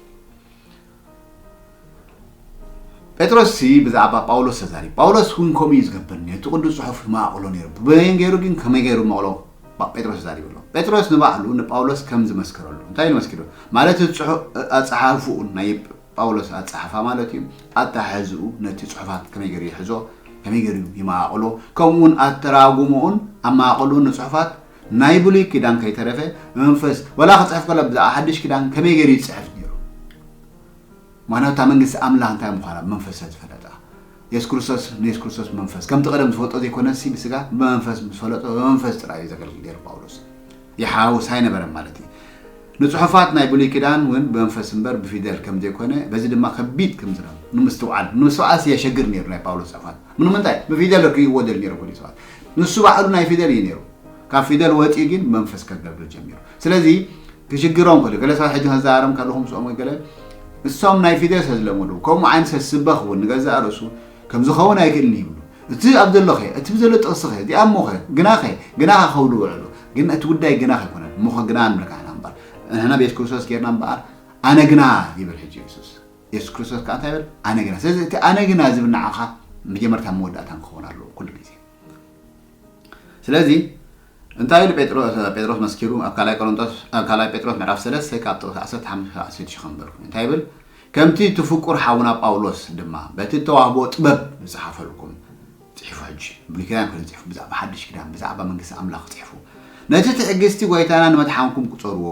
ጴጥሮስ ሲ ብዛዕባ ጳውሎስ ተዛሪቡ። ጳውሎስ እውን ከምኡ እዩ ዝገብር ነይሩ። እቲ ቅዱስ ጽሑፍ ይመቓቕሎ ነይሩ። ብመን ገይሩ ግን ከመይ ገይሩ መቕሎ ጳ-፣ ጴጥሮስ ተዛሪቡ ኣሎ። ጴጥሮስ ንባዕሉ ንጳውሎስ ከም ዝመስከረሉ። እንታይ ኢሉ መስኪሩ? ማለት እቲ ጽሑ-፣ ኣጸሓሕፍኡ ናይ ጳውሎስ ኣጸሓሕፋ ማለት እዩ። ኣተሓሕዝኡ ነቲ ጽሑፋት ከመይ ገይሩ ይሕዞ፣ ከመይ ገይሩ ይመቓቕሎ፣ ከምኡ እውን ኣተራጉምኡን ኣመቓቕልኡን ንጽሑፋት ናይ ብሉይ ኪዳን ከይተረፈ መንፈስ ወላ ክጽሕፍ ከሎ ብዛዕባ ሓድሽ ኪዳን ከመይ ገይሩ ይጽሕፍ ነይሩ። ምኽንያቱ እታ መንግስቲ ኣምላኽ እንታይ ምዃና ብመንፈስ ስለ ዝፈለጣ። የሱስ ክርስቶስ ንየሱስ ክርስቶስ መንፈስ ከምቲ ቀደም ዝፈልጦ ዘይኮነሲ ብስጋ ብመንፈስ ምስ ፈለጦ ብመንፈስ ጥራይ እዩ ዘገልግል ነይሩ ጳውሎስ። ይሓውስ ኣይነበረን ማለት እዩ። ንጽሑፋት ናይ ብሉይ ኪዳን እውን ብመንፈስ እምበር ብፊደል ከም ዘይኮነ በዚ ድማ ከቢድ ከም ዝነበረ ንምስትውዓል ንምስትውዓልሲ የሸግር ነይሩ ናይ ጳውሎስ ጽሑፋት። ንምንታይ ብፊደል ክይዎ ደል ነይሩ ኩሉ ሰባት። ንሱ ባዕሉ ናይ ፊደል እዩ ነይሩ። ካብ ፊደል ወፂኡ ግን መንፈስ ከገልግል ጀሚሩ። ስለዚ ክሽግሮም ከሎ ገለ ሰባት ሕጂ ከዛረም ከለኹም ምስኦም ወይ ገለ እሶም ናይ ፊደል ስለ ዝለመዱ ከምኡ ዓይነት ሰብ ስበኽ እውን ንገዛእ ርእሱ ከም ዝኸውን ኣይክእልን ይብሉ። እቲ ኣብ ዘሎኸ እቲ ብዘሎ ጥቕስኸ እዚኣ እሞኸ ግናኸ ግናኸ ከብሉ ውዕሉ። ግን እቲ ጉዳይ ግናኸ ኣይኮነን። እሞኸ ግና ንብለካ ኢና እምበር ንሕና ብየሱስ ክርስቶስ ጌርና እምበኣር ኣነ ግና ይብል ሕጂ የሱስ። የሱስ ክርስቶስ ከዓ እንታይ ይብል? ኣነ ግና። ስለዚ እቲ ኣነ ግና ዝብል ንዓኻ መጀመርታ መወዳእታን ክኸውን ኣለዎ ኩሉ ግዜ። ስለዚ እንታይ ኢሉ ጴጥሮ-፣ ጴጥሮስ መስኪሩ ኣብ ካልኣይ ቆሮንቶስ፣ ኣብ ካልኣይ ጴጥሮስ ምዕራፍ ሰለስተ ካብ ጥቕሲ ዓሰርተ ሓሙሽተ ክሳብ ዓሰርተ ሽዱሽተ ከንበርኩ። እንታይ ይብል? ከምቲ እቲ ፍቁር ሓውና ጳውሎስ ድማ በቲ እተዋህቦ ጥበብ ዝጸሓፈልኩም ጽሒፉ። ሕጂ ብሉይ ኪዳን ኮይኑ ጽሒፉ፣ ብዛዕባ ሓድሽ ኪዳን፣ ብዛዕባ መንግስቲ ኣምላኽ ጽሒፉ። ነቲ ትዕግስቲ ጐይታና ንመድሓንኩም ቁጸርዎ።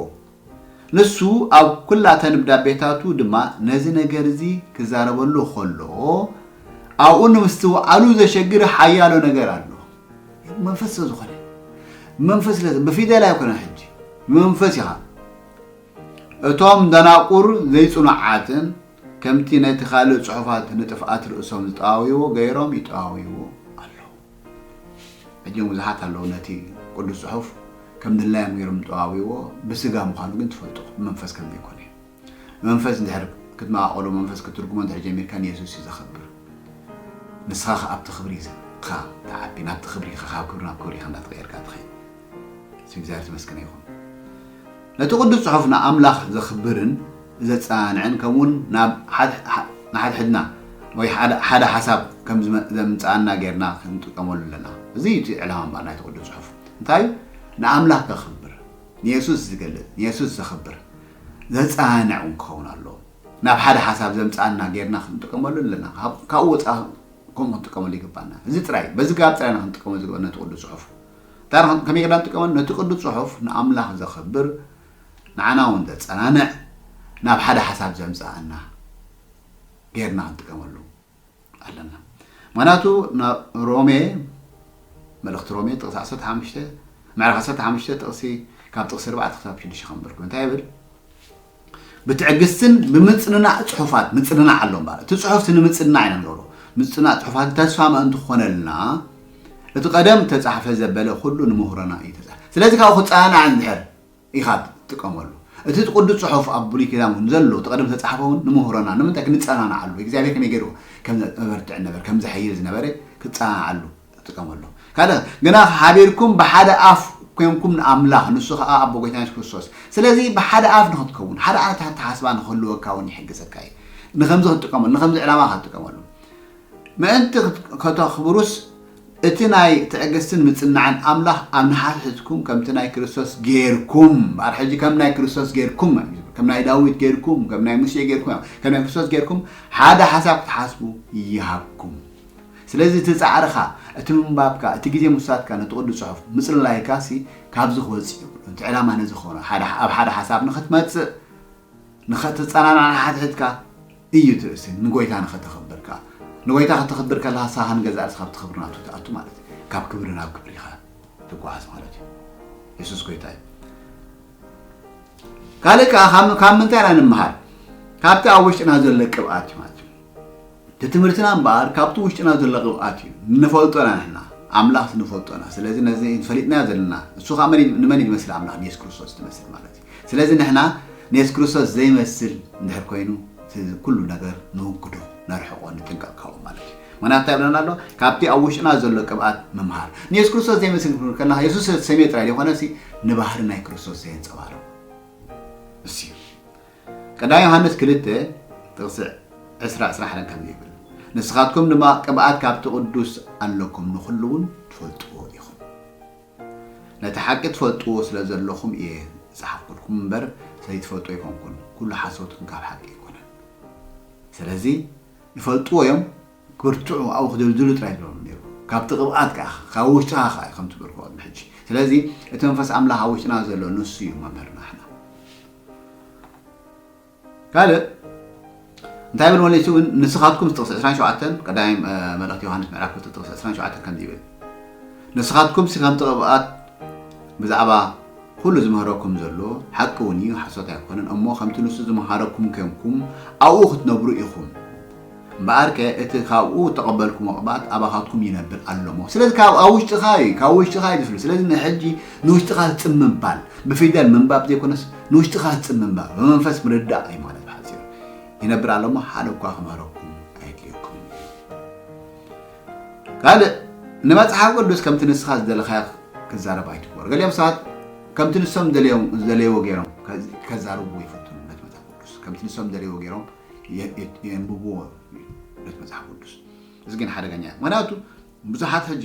ንሱ ኣብ ኩላተን ደብዳቤታቱ ድማ ነዚ ነገር እዚ ክዛረበሉ ከሎ፣ ኣብኡ ንምስትውዓሉ ዘሸግር ሓያሎ ነገር ኣሎ። መንፈስ ስለ ዝኾነ፣ መንፈስ ስለ፣ ብፊደል ኣይኮነን ሕጂ፣ መንፈስ ኢኻ። እቶም ደናቁር ዘይጽኑዓትን ከምቲ ነቲ ካልእ ጽሑፋት ንጥፍኣት ርእሶም ዝጠዋውይዎ ገይሮም ይጠዋውይዎ ኣለዉ። ሕጂ እውን ብዙሓት ኣለዉ ነቲ ቅዱስ ጽሑፍ ከም ድላዮም ገይሮም ዝጠዋውይዎ፣ ብስጋ ምዃኑ ግን ትፈልጡ፣ ብመንፈስ ከም ዘይኮነ። ብመንፈስ እንድሕር ክትመቓቐሎ፣ መንፈስ ክትትርጉሞ እንድሕር ጀሚርካ ንየሱስ እዩ ዘኽብር። ንስኻ ከ ኣብቲ ክብሪ ኢኻ ትዓቢ፣ ናብቲ ክብሪ ኢኻ፣ ካብ ክብሪ ናብ ክብሪ ኢኻ እንዳተቐየርካ ትኸይድ። ስም እግዚኣብሔር ተመስገነ ይኹን። ነቲ ቅዱስ ጽሑፍ ንኣምላኽ ዘኽብርን ዘጸናንዕን ከምኡውን ናብ ሓድ-፣ ሓ-፣ ንሓድሕድና ወይ ሓደ፣ ሓደ ሓሳብ ከም ዝመ-፣ ዘምጽኣና ጌርና ክንጥቀመሉ ኣለና። እዚ እዩ እቲ ዕላማ እምበኣር ናይቲ ቅዱስ ጽሑፍ። እንታይ እዩ? ንኣምላኽ ከኽብር፣ ንየሱስ ዝገልጽ፣ ንየሱስ ዘኽብር፣ ዘጸናንዕ እውን ክኸውን ኣለዎ። ናብ ሓደ ሓሳብ ዘምጽኣና ጌርና ክንጥቀመሉ ኣለና። ካብ-፣ ካብኡ ወጻኢ ከምኡ ክንጥቀመሉ ይግባና። እዚ ጥራይ፣ በዚ ጋብ ጥራይ ኢና ክንጥቀመሉ ዝግበና ነቲ ቅዱስ ጽሑፍ። እንታይ ኢና፣ ከመይ ጌርና ንጥቀመሉ? ነቲ ቅዱስ ጽሑፍ ንኣምላኽ ዘኽብር፣ ንዓና እውን ዘጸናንዕ፣ ናብ ሓደ ሓሳብ ዘምጽኣና ጌርና ክንጥቀመሉ ኣለና። ምኽንያቱ ናብ ሮሜ፣ መልእኽቲ ሮሜ ጥቕሲ ዓሰርተ ሓሙሽተ፣ ምዕራፍ ዓሰርተ ሓሙሽተ ጥቕሲ፣ ካብ ጥቕሲ ኣርባዕተ ክሳብ ሽዱሽተ ከንበርኩ። እንታይ ይብል? ብትዕግስትን ብምጽንናዕ ጽሑፋት፣ ምጽንናዕ ኣሎ እምበኣር። እቲ ጽሑፍ እቲ ንምጽንናዕ ኢና ንገብሮ። ምጽንናዕ ጽሑፋት ተስፋ ምእንቲ ክኾነልና፣ እቲ ቀደም ተጻሕፈ ዘበለ ኩሉ ንምሁረና እዩ ተጻሕፈ። ስለዚ ካብኡ ክጸናናዕ እንድሕር ኢኻ ትጥቀመሉ። እቲ ቅዱስ ጽሑፍ ኣብ ብሉይ ኪዳን እውን ዘሎ፣ እቲ ቀደም ዝተጻሕፈ እውን ንምሁረና፣ ንምንታይ? ክንጸናንዓሉ። እግዚኣብሔር ከመይ ገይሩ ከም ዘበርትዕ ነበረ፣ ከም ዘሐይል ዝነበረ ክጸናንዓሉ። ትጥቀመሉ። ካልእ ግና ሓቢርኩም ብሓደ ኣፍ ኮንኩም ንኣምላኽ፣ ንሱ ኸኣ ኣቦ ጐይታና የሱስ ክርስቶስ። ስለዚ ብሓደ ኣፍ ንኽትከውን፣ ሓደ ዓይነት ኣተሓሳስባ ንኽህልወካ እውን ይሕግዘካ እዩ። ንኸምዚ ክትጥቀመሉ፣ ንኸምዚ ዕላማ ክትጥቀመሉ። ምእንቲ ክት-፣ ከተኽብሩስ እቲ ናይ ትዕግስትን ምጽንናዕን ኣምላኽ ኣብ ንሓድሕድኩም ከምቲ ናይ ክርስቶስ ጌርኩም፣ እምበኣር ሕጂ ከም ናይ ክርስቶስ ጌርኩም፣ ከም ናይ ዳዊት ጌርኩም፣ ከም ናይ ሙሴ ጌርኩም፣ ከም ናይ ክርስቶስ ጌርኩም ሓደ ሓሳብ ክትሓስቡ ይሃብኩም። ስለዚ እቲ ጻዕርኻ፣ እቲ ምንባብካ፣ እቲ ግዜ ምውሳድካ ነቲ ቅዱስ ጽሑፍ ምጽላይካሲ ካብዚ ክወጽእ የብሉን። እቲ ዕላማ ነዚ ክኾኖ፣ ሓደ፣ ኣብ ሓደ ሓሳብ ንኽትመጽእ፣ ንኸትጸናናዕ ንሓድሕድካ እዩ እቲ ርእሲ፣ ንጎይታ ንኸተኽብር ከኣ። ንጎይታ ከተኽብር ከለኻ ንስኻ ንገዛእ ርእስኻ ኣብቲ ክብሪ ናቱ ትኣቱ ማለት እዩ። ካብ ክብሪ ናብ ክብሪ ኢኻ ትጓዓዝ ማለት እዩ። የሱስ ጎይታ እዩ። ካልእ ከኣ ካብ፣ ካብ ምንታይ ኢና ንምሃር? ካብቲ ኣብ ውሽጥና ዘሎ ቅብኣት እዩ ማለት እዩ። እቲ ትምህርትና እምበኣር ካብቲ ውሽጥና ዘሎ ቅብኣት እዩ። ንፈልጦ ኢና ንሕና። ኣምላኽ ንፈልጦና። ስለዚ ነዚ ፈሊጥናዮ ዘለና፣ እሱ ኸዓ መን እዩ፣ ንመን እዩ ዝመስል ኣምላኽ? ንየሱስ ክርስቶስ ትመስል ማለት እዩ። ስለዚ ንሕና ንየሱስ ክርስቶስ ዘይመስል እንድሕር ኮይኑ፣ እቲ ኩሉ ነገር ንውግዶ፣ ነርሕቆ፣ ንጥንቀቕ ካብኡ ማለት እዩ። ምኽንያቱ እንታይ ይብለና ኣሎ? ካብቲ ኣብ ውሽጥና ዘሎ ቅብኣት ምምሃር። ንየሱስ ክርስቶስ ዘይመስል ክንብል ከለና፣ የሱስ ዝተሰምየ ጥራይ ዘይኮነሲ፣ ንባህሪ ናይ ክርስቶስ ዘየንጸባርቕ። እሱ እዩ። ቀዳማይ ዮሃንስ ክልተ ጥቕሲ ዕስራ፣ ዕስራ ሓደን ከምዚ ይብል፣ "ንስኻትኩም ድማ ቅብኣት ካብቲ ቅዱስ ኣለኩም፣ ንኹሉ እውን ትፈልጥዎ ኢኹም።" ነቲ ሓቂ ትፈልጥዎ ስለ ዘለኹም እየ ዝጸሓፍኩልኩም እምበር፣ ዘይትፈልጡ ኣይኮንኩን። ኩሉ ሓሶት ግን ካብ ሓቂ ኣይኮነን። ስለዚ ይፈልጥዎ እዮም፣ ክብርትዑ ኣብኡ ክድልድሉ ጥራይ ዝብሎም ነይሩ። ካብቲ ቅብኣት ከኣ፣ ካብ ውሽጥኻ ከኣ እዩ ከም ትብልኩ ቅድሚ ሕጂ። ስለዚ እቲ መንፈስ ኣምላኽ ኣብ ውሽጥና ዘሎ ንሱ እዩ መምህርና ንሕና። ካልእ እንታይ ይብል መሊሱ እውን፣ ንስኻትኩም፣ ጥቕሲ ዕስራን ሸውዓተን፣ ቀዳማይ፣ እ፣ መልእኽቲ ዮሃንስ ምዕራፍ ክልተ ጥቕሲ ዕስራን ሸውዓተን ከምዚ ይብል፣ "ንስኻትኩም ሲ ከምቲ ቅብኣት ብዛዕባ ኩሉ ዝምህረኩም ዘሎ ሓቂ እውን እዩ፣ ሓሶት ኣይኮነን። እሞ ከምቲ ንሱ ዝመሃረኩም ኬንኩም ኣብኡ ክትነብሩ ኢኹም። እምበኣርከ እቲ ካብኡ እተቐበልኩሞ ቅብኣት ኣባኻትኩም ይነብር ኣሎ እሞ።" ስለዚ ካብ፣ ኣብ ውሽጥኻ እዩ፣ ካብ ውሽጥኻ እዩ ዝፍልፍል። ስለዚ ንሕጂ ንውሽጥኻ ዝጽም ምባል፣ ብፊደል ምንባብ ዘይኮነስ ንውሽጥኻ ዝጽም ምባል፣ ብመንፈስ ምርዳእ እዩ ማለት ብሓጺሩ። ይነብር ኣሎ እሞ ሓደ እኳ ክምህረኩም ኣየድልየኩም እዩ። ካልእ፣ ንመጽሓፍ ቅዱስ ከምቲ ንስኻ ዝደለኻዮ ክዛረብ ኣይትግበሮ። ገሊኦም ሰባት ከምቲ ንሶም ዝደለዮም፣ ዝደለይዎ ገይሮም ከ-፣ ከዛርብዎ ይፈትኑ ነቲ መጽሓፍ ቅዱስ። ከምቲ ንሶም ዝደለይዎ ገይሮም የ-፣ የ-፣ የንብብዎ ነቲ መጽሓፍ ቅዱስ። እዚ ግን ሓደገኛ እዩ። ምኽንያቱ ብዙሓት ሕጂ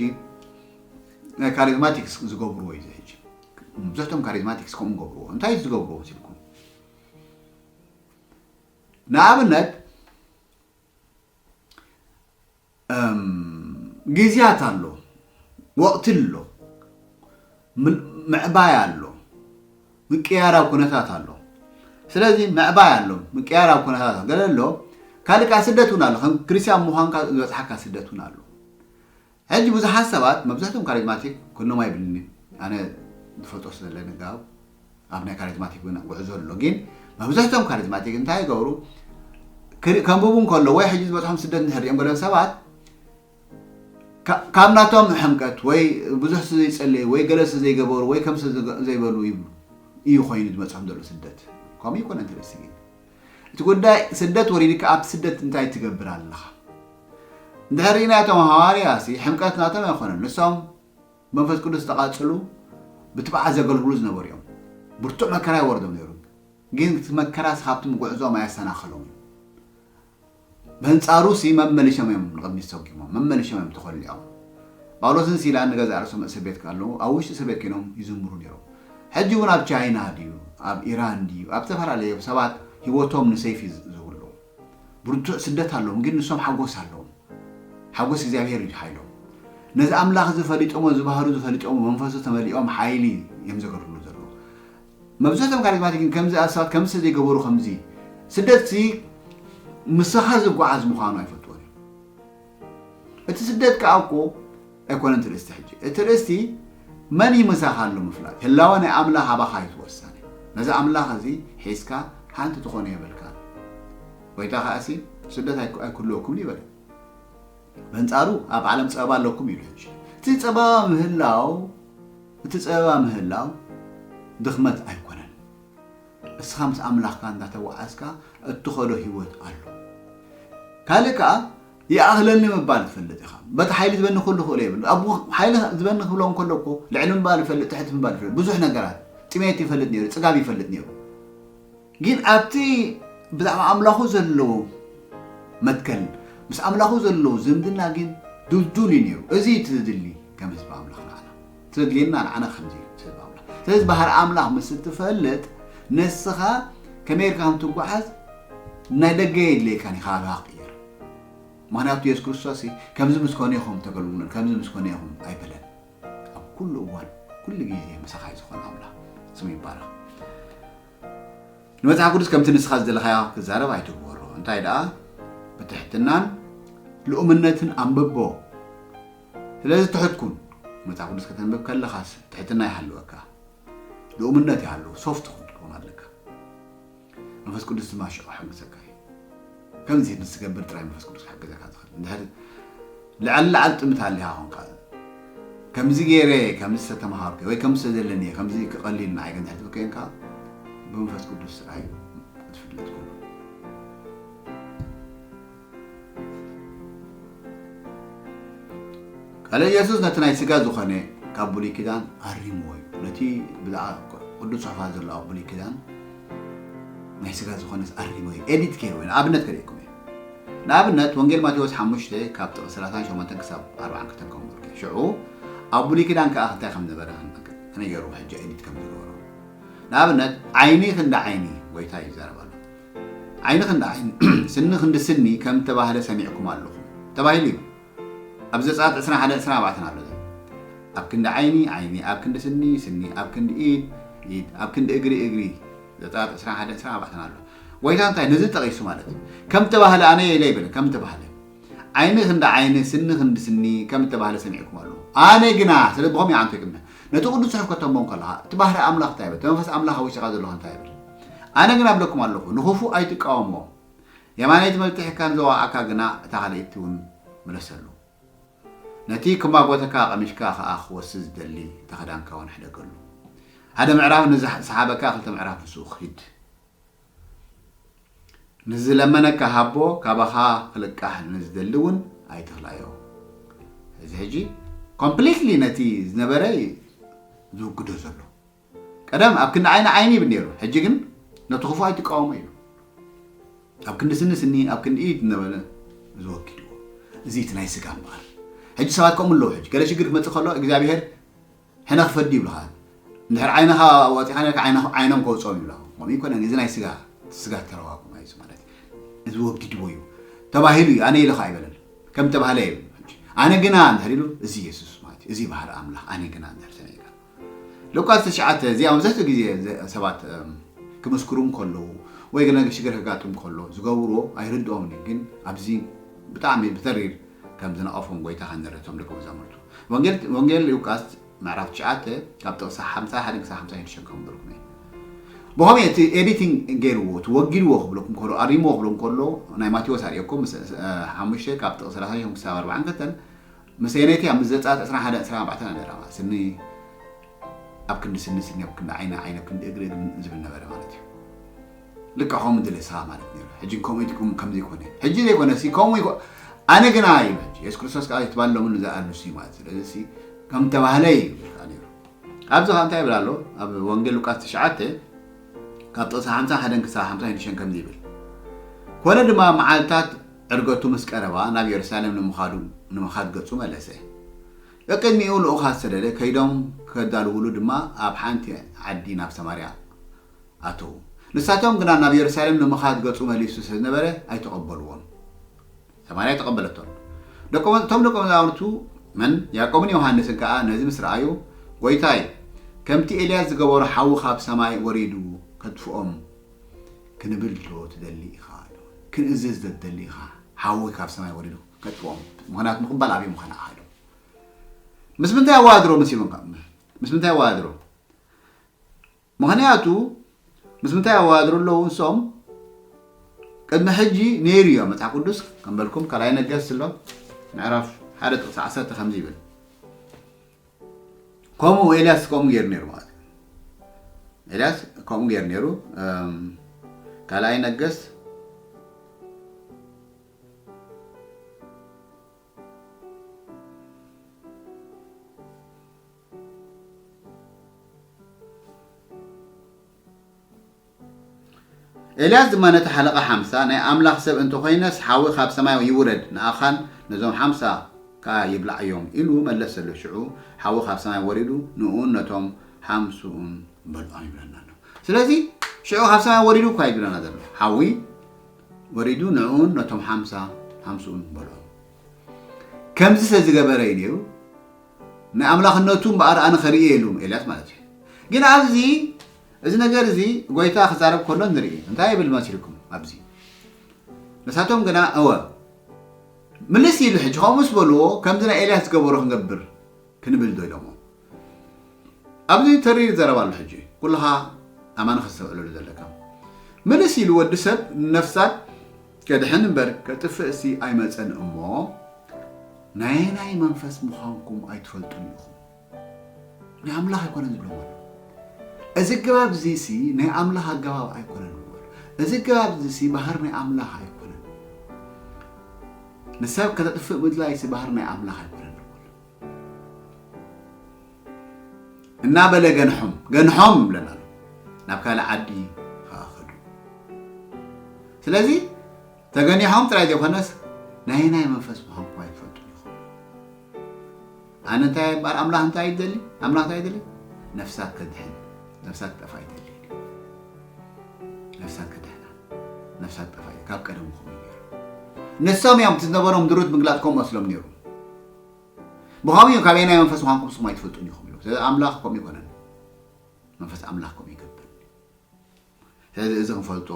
ናይ ካሪዝማቲክስ ዝገብርዎ እዩ እዚ ሕጂ። ብዙሕቶም ካሪዝማቲክስ ከምኡ ገብርዎ። እንታይ እዩ ዝገብርዎ መሲልኩም? ንኣብነት፣ እም፣ ግዜያት ኣሎ፣ ወቕቲ ኣሎ፣ ምን-፣ ምዕባይ ኣሎ፣ ምቅያር ኣብ ኩነታት ኣሎ። ስለዚ ምዕባይ ኣሎ፣ ምቅያር ኣብ ኩነታት ኣሎ። ገለ ኣሎ፣ ካልእ ከኣ ስደት እውን ኣሎ። ከም ክርስትያን ምዃንካ ዝበጽሓካ ስደት እውን ኣሎ። ሕጂ ብዙሓት ሰባት፣ መብዛሕትኦም ካሪዝማቲክ፣ ኩሎም ኣይብልኒ፣ ኣነ ዝፈልጦ ስለ ዘለኒ ጋብ ኣብ ናይ ካሪዝማቲክ እውን ጉዕዞ ኣሎ። ግን መብዛሕትኦም ካሪዝማቲክ እንታይ ይገብሩ? ክሪ-፣ ከንብቡ እንከሎ ወይ ሕጂ ዝበጽሖም ስደት እንድሕር ሪኦም ገለ ሰባት፣ ካ-፣ ካብ ናቶም ሕምቀት ወይ ብዙሕ ስለ ዘይጸለዩ ወይ ገለ ስለ ዘይገበሩ ወይ ከም ስለ ዝገ-፣ ዘይበሉ ይብሉ እዩ ኮይኑ ዝመጽኦም ዘሎ ስደት። ከምኡ ይኮነ እንተ ደስ ግን። እቲ ጉዳይ ስደት ወሪድካ ኣብቲ ስደት እንታይ ትገብር ኣለኻ? እንድሕር ርኢና እቶም ሃዋርያ ሲ ሕምቀት ናቶም ኣይኮነን። ንሶም መንፈስ ቅዱስ ዝተቓጽሉ ብትብዓት ዘገልግሉ ዝነበሩ እዮም። ብርቱዕ መከራ ይወርዶም ነይሩ። ግን እቲ መከራ ሲ ካብቲ ጉዕዞኦም ኣየሰናኸሎም እዩ። በንጻሩ ሲ መመሊሶም እዮም ንቕድሚት ሰጒሞም፣ መመሊሶም እዮም ተኾሊዖም። ጳውሎስን ሲላን ንገዛእ ርእሶም እስር ቤት ከለዉ፣ ኣብ ውሽጢ እስር ቤት ኮይኖም ይዝምሩ ነይሮም። ሕጂ እውን ኣብ ቻይና ድዩ፣ ኣብ ኢራን ድዩ፣ ኣብ ዝተፈላለዩ ሰባት ህይወቶም ንሰይፊ ዝ-፣ ዝህቡ ኣለዉ። ብርቱዕ ስደት ኣለዎም፣ ግን ንሶም ሓጎስ ኣለዎም። ሓጎስ እግዚኣብሔር እዩ ሓይሎም። ነዚ ኣምላኽ እዚ ፈሊጦሞ፣ እዚ ባህሩ እዚ ፈሊጦሞ፣ መንፈሱ ተመሊኦም ሓይሊ እዮም ዘገልግሉ ዘለዉ። መብዛሕትኦም ካሪዝማቲክ ግን ከምዚ ሰባት ከምዚ ዘይገበሩ ከምዚ ስደት ሲ ምሳኻ ዝጓዓዝ ምዃኑ ኣይፈልጥዎን እዮም። እቲ ስደት ከኣ እኮ ኣይኮነን እቲ ርእስቲ ሕጂ። እቲ ርእስቲ መን እዩ ምሳኻ ኣሎ ምፍላጥ። ህላወ ናይ ኣምላኽ ኣባኻ እዩ ዝወሰነ። ነዚ ኣምላኽ እዚ ሒዝካ ሓንቲ ትኾነ የብልካን። ጎይታ ከኣ ሲ ስደት ኣይክ-፣ ኣይክህልወኩምን ይበለ። በንጻሩ ኣብ ዓለም ጸበባ ኣለኩም ኢሉ ሕጂ። እቲ ጸበባ ምህላው፣ እቲ ጸበባ ምህላው ድኽመት ኣይኮነን። እስኻ ምስ ኣምላኽካ እንዳተጓዓዝካ እትኸዶ ህይወት ኣሎ። ካልእ ከኣ ይኣኽለኒ ምባል ትፈልጥ ኢኻ። በቲ ሓይሊ ዝበኒ ኩሉ ክእሎ የብሉ። ኣብ ሓይሊ ዝበኒ ክብሎ እንከሎ እኮ ልዕሊ ምባል ይፈልጥ፣ ትሕቲ ምባል ይፈልጥ። ብዙሕ ነገራት፣ ጥሜት ይፈልጥ ነይሩ፣ ጽጋብ ይፈልጥ ነይሩ። ግን ኣብቲ ብዛዕባ ኣምላኹ ዘለዎ መትከል፣ ምስ ኣምላኹ ዘለዎ ዝምድና ግን ድልዱል እዩ ነይሩ። እዚ እዩ እቲ ዝድሊ ከም ህዝቢ ኣምላኽ ንዓና። እቲ ዘድልየና ንዓና ከምዚ እዩ እቲ ህዝቢ ኣምላኽ። ስለዚ ባህሪ ኣምላኽ ምስ እትፈልጥ፣ ንስኻ ከመይ ኢልካ ከም ትጓዓዝ ናይ ደገ የድልየካን እዩ፣ ከባቢኻ ቅይር። ምኽንያቱ የሱስ ክርስቶስ ከምዚ ምስ ኮነ ኢኹም ተገልግሉን፣ ከምዚ ምስ ኮነ ኢኹም ኣይበለን። ኣብ ኩሉ እዋን፣ ኩሉ ግዜ ምሳኻ እዩ ዝኾነ ኣምላኽ። ስሙ ይባረኽ። ንመጽሓፍ ቅዱስ ከምቲ ንስኻ ዝደለኻዮ ክዛረብ ኣይትግበሮ። እንታይ ደኣ? ብትሕትናን ልኡምነትን ኣንብቦ። ስለዚ ትሑት ኩን። መጽሓፍ ቅዱስ ከተንብብ ከለኻስ ትሕትና ይሃልወካ። ልኡምነት ይሃልዎ፣ ሶፍት ክትከውን ኣለካ። መንፈስ ቅዱስ ድማ ሽዑ ክሕግዘካ እዩ። ከምዚ ምስ ትገብር ጥራይ መንፈስ ቅዱስ ክሕግዘካ ዝኽእል። እንድሕር ልዕሊ ላዕሊ ጥምት ኣሊኻ ኾንካ፣ ከምዚ ገይረ፣ ከምዚ ዝተተምሃርኩ ወይ ከምዚ ዝተዘለኒ፣ ከምዚ ክቐሊል ንዓይ ግን ትሕቲ ኮይንካ፣ ብመንፈስ ቅዱስ ጥራይ ክትፍለጥ ኩሉ። ቃለ ኢየሱስ ነቲ ናይ ስጋ ዝኾነ ካብ ብሉይ ኪዳን ኣሪምዎ እዩ። ነቲ ብዛዕባ ቅዱስ ጽሑፋት ዘሎ ኣብ ብሉይ ኪዳን ናይ ስጋ ዝኾነስ ኣሪምዎ እዩ። ኤዲት ገይርዎ እዩ። ንኣብነት ከርእየኩም እየ። ንኣብነት ወንጌል ማቴዎስ ሓሙሽተ ካብ ጥቕሲ ሰላሳን ሸሞንተን ክሳብ ኣርባዓን ክልተን ከም ብርክ። ሽዑ ኣብ ብሉይ ኪዳን ከኣ እንታይ ከም ነበረ ክንነገር። ከመይ ገይሩ ሕጂ ኤዲት ከም ዝገበሮ። ንኣብነት ዓይኒ ክንዲ ዓይኒ ጎይታ ይዛረብ ኣሎ። ዓይኒ ክንዲ ዓይኒ፣ ስኒ ክንዲ ስኒ ከም እተባህለ ሰሚዕኩም ኣለኹም ተባሂሉ እዩ። ኣብ ዘጸኣት ዕስራን ሓደን ዕስራን ኣርባዕተን ኣሎ። ኣብ ክንዲ ዓይኒ ዓይኒ፣ ኣብ ክንዲ ስኒ ስኒ፣ ኣብ ክንዲ ኢድ ኢድ፣ ኣብ ክንዲ እግሪ እግሪ። ዘጸኣት ዕስራን ሓደን ዕስራን ኣርባዕተን ኣሎ። ጎይታ እንታይ ነዚ ጠቒሱ ማለት እዩ። ከም እተባህለ ኣነ ኢለ ኣይበለን፣ ከም እተባህለ። ዓይኒ ክንዲ ዓይኒ፣ ስኒ ክንዲ ስኒ ከም እተባህለ ሰሚዕኩም ኣለኹም። ኣነ ግና፣ ስለ ብኸምኡ ይዓንቶ ይቅድመ። ነቲ ቅዱስ ጽሑፍ ከተንብቦ ከለኻ፣ እቲ ባህሪ ኣምላኽ እንታይ ይብል? እቲ መንፈስ ኣምላኽ ኣብ ውሽጥኻ ዘሎ እንታይ ይብል? ኣነ ግና እብለኩም ኣለኹ፣ ንኽፉእ ኣይትቃወምዎ። የማነይቲ መልትሒካ ንዘዋኣካ ግና እታ ካልኣይቲ እውን ምለሰሉ። ነቲ ክማጎተካ ቀሚሽካ ኸኣ ክወስድ ዝደሊ እታ ክዳንካ እውን ሕደገሉ። ሓደ ምዕራፍ ንዝሓ-፣ ዝሰሓበካ ክልተ ምዕራፍ ምስኡ ኺድ። ንዝለመነካ ሃቦ፣ ካባኻ ክልቃሕ ንዝደሊ እውን ኣይትኽላዮ። እዚ ሕጂ ኮምፕሊትሊ ነቲ ዝነበረ እዩ ዝውግዶ ዘሎ። ቀደም ኣብ ክንዲ ዓይኒ ዓይኒ ይብል ነይሩ፣ ሕጂ ግን ነቲ ክፉእ ኣይትቃወሞ እዩ። ኣብ ክንዲ ስኒ ስኒ፣ ኣብ ክንዲ ኢድ እናበለ ዝወግድዎ። እዚ እቲ ናይ ስጋ እምበኣር። ሕጂ ሰባት ከምኡ ኣለዉ። ሕጂ ገለ ሽግር ክመጽእ ከሎ እግዚኣብሔር ሕነ ክፈዲ ይብልኻ። እንድሕር ዓይንኻ ወጺኻ ነርካ ዓይነ-፣ ዓይኖም ከውጽኦም ይብልኻ። ከምኡ ይኮነን፣ እዚ ናይ ስጋ፣ ስጋ ተረዋጉ ማለት እዩ። እዚ ወጊድዎ እዩ ተባሂሉ እዩ፣ ኣነ ኢለ ኸዓ ኣይበለን። ከም ተባህለ እዩ። ኣነ ግና እንድሕር ኢሉ፣ እዚ የሱስ ማለት እዩ፣ እዚ ባህሪ ኣምላኽ፣ ኣነ ግና እንድሕር ሰሚዕካ። ሉቃስ ትሽዓተ፣ እዚኣ መብዛሕትኡ ግዜ ዘ-፣ ሰባት፣ እም፣ ክምስክሩ እንከለዉ ወይ ገለ ነገር ሽግር ከጋጥም ከሎ ዝገብርዎ ኣይርድኦምን እዩ፣ ግን ኣብዚ ብጣዕሚ ብተሪር ከም ዝነቐፎም ጎይታ ከንርኢ እቶም ደቀ መዛሙርቱ። ወንጌል፣ ወንጌል ሉቃስ ምዕራፍ ትሽዓተ ካብ ጥቕሲ ሓምሳ ሓደ ክሳብ ሓምሳ ሽዱሽተ ከንብበልኩም እየ። ብኸመይ እቲ ኤዲቲንግ ገይርዎ፣ እቲ ወጊድዎ ክብለኩም ከሎ፣ ኣሪምዎ ክብለኩም ከሎ፣ ናይ ማቴዎስ ኣርእየኩም፣ ምስ፣ እ፣ ሓሙሽተ ካብ ጥቕሲ ሰላሳ ክሳብ ኣርባዓን ክልተን፣ ምስ የነይቲ ኣብ ምስ ዘጸኣት ዕስራን ሓደን ዕስራን ኣርባዕተን ኣለና ማለት፣ ስኒ ኣብ ክንዲ ስኒ፣ ስኒ ኣብ ክንዲ ዓይኒ፣ ዓይኒ ኣብ ክንዲ እግሪ፣ እግሪ ዝብል ነበረ ማለት እዩ። ልክዕ ከምኡ ድሌሳ ማለት ነይሩ። ሕጂ ከምኡ ኢትኩም ከምዚ ይኮነ። ሕጂ ዘይኮነ ሲ ከምኡ ይኮ-፣ ኣነ ግና ይብል ሕጂ የሱስ ክርስቶስ ከኣ ይትባለሙን ዝኣሉ ሲ ማለት። ስለዚ ሲ ከም ተባህለ እዩ ይብል ከኣ ነይሩ። ኣብዚ ከኣ እንታይ ይብል ኣሎ? ኣብ ወንጌል ሉቃስ ትሽዓተ ካብ ጥቕሲ ሓምሳ ሓደን ክሳብ ሓምሳ ሽዱሽተን ከምዚ ይብል። ኮነ ድማ መዓልታት ዕርገቱ ምስ ቀረባ ናብ የሩሳሌም ንምኻዱ፣ ንምኻድ ገጹ መለሰ። ቀቅድሚኡ ልኡኻት ሰደደ፣ ከይዶም ከዳልውሉ ድማ ኣብ ሓንቲ ዓዲ ናብ ሰማርያ ኣተዉ። ንሳቶም ግና ናብ የሩሳሌም ንምኻድ ገጹ መሊሱ ስለ ዝነበረ ኣይተቐበልዎን። ሰማርያ ኣይተቐበለቶን። ደቀ-፣ እቶም ደቀ መዛሙርቱ መን? ያዕቆብን ዮሃንስን ከኣ ነዚ ምስ ረኣዩ፣ "ጐይታይ፣ ከምቲ ኤልያስ ዝገበሮ ሓዊ ካብ ሰማይ ወሪዱ ከጥፍኦም ክንብል ዶ ትደሊ ኢኻ?" ኢሉ። ክንእዝዝ ዶ ትደሊ ኢኻ? ሓዊ ካብ ሰማይ ወሪዱ ከጥፍኦም። ምኽንያቱ ምቕባል ኣብዮም ምዃና ኢኻ ኢሉ። ምስ ምንታይ ኣወዳድሮ መሲሎም ከ-፣ ምስ ምንታይ ኣወዳድሮ? ምኽንያቱ ምስ ምንታይ ኣወዳድሩ ኣለዉ ንሶም? ቅድሚ ሕጂ ነይሩ እዩ ኣብ መጽሓፍ ቅዱስ፣ ከም በልኩም ካልኣይ ነገስት ኣሎ ምዕራፍ ሓደ ጥቕሲ ዓሰርተ ከምዚ ይብል። ከምኡ ኤልያስ ከምኡ ገይሩ ነይሩ ማለት እዩ። ኤልያስ ከምኡ ገይሩ ነይሩ። እም፣ ካልኣይ ነገስት ኤልያስ ድማ ነቲ ሓለቓ ሓምሳ፣ "ናይ ኣምላኽ ሰብ እንተኾይነስ፣ ሓዊ ካብ ሰማይ ይውረድ፣ ንኣኻን ነዞም ሓምሳ ከኣ ይብልዓዮም" ኢሉ መለሰሉ። ሽዑ ሓዊ ካብ ሰማይ ወሪዱ፣ ንእኡን ነቶም ሓምስኡን በልዖም ይብለና ኣሎ። ስለዚ ሽዑ ካብ ሰማይ ወሪዱ እኳ እዩ ዝብለና ዘሎ። ሓዊ ወሪዱ፣ ንእኡን ነቶም ሓምሳ፣ ሓምስኡን በልዖም። ከምዚ ስለ ዝገበረ እዩ ነይሩ፣ ናይ ኣምላኽነቱ እምበኣር ኣነ ኸርእዮ ኢሉ ኤልያስ ማለት እዩ። ግን ኣብዚ፣ እዚ ነገር እዚ ጐይታ ክዛረብ ከሎ ንርኢ። እንታይ ይብል መሲልኩም ኣብዚ? ንሳቶም ግና፣ "እወ፣ ምልስ ኢሉ ሕጂ ከምኡ ምስ በልዎ፣ ከምዚ ናይ ኤልያስ ዝገበሮ ክንገብር ክንብል ዶ?" ኢሎሞ። ኣብዚ ተሪር ዘረባ ኣሎ ሕጂ። ኩልኻ ኣማኒ ክተስተውዕለሉ ዘለካ። ምልስ ኢሉ፣ "ወዲ ሰብ ንነፍሳት ከድሕን እምበር ከጥፍእሲ ኣይመጸን እሞ፣ ናየናይ መንፈስ ምዃንኩም ኣይትፈልጡን ኢኹም?" ናይ ኣምላኽ ኣይኮነን ዝብሎም ኣሎ። እዚ ኣገባብ እዚ ሲ ናይ ኣምላኽ ኣገባብ ኣይኮነን ዝብሎም ኣሎ። እዚ ኣገባብ እዚ ሲ ባህር ናይ ኣምላኽ ኣይኮነን። ንሰብ ከተጥፍእ ምድላይ ሲ ባህር ናይ ኣምላኽ ኣይኮነን ዝብሎም ኣሎ። እናበለ ገንሖም ገንሖም ብለና ኣሎ። ናብ ካልእ ዓዲ ከዓ ኸዱ። ስለዚ ተገኒሖም ጥራይ ዘይኮነስ ናይ ናይ መንፈስ ምዃንኩም ኣይትፈልጡን ኢኹም። ኣነ እንታይ እምበኣር ኣምላኽ እንታይ እዩ ደሊ? ኣምላኽ እንታይ እዩ ደሊ? ነፍሳት ከድሕን፣ ነፍሳት ክጠፋ ኣይደልን። ነፍሳት ከድሕና፣ ነፍሳት ጠፋ እዩ። ካብ ቀደምኩም እዩ ነይሩ። ንሶም እዮም እቲ ዝነበሮም ድሩት ምግላጽ ከምኡ መስሎም ነይሩ። ብኸምኡ እዩ ካብ ናይ መንፈስ ምዃንኩም ንስኹም ኣይትፈልጡን ኢኹም ኢሉ። ስለዚ ኣምላኽ ከምኡ ይኮነን። መንፈስ ኣምላኽ ከምኡ ይገብር። ስለዚ እዚ ክንፈልጦ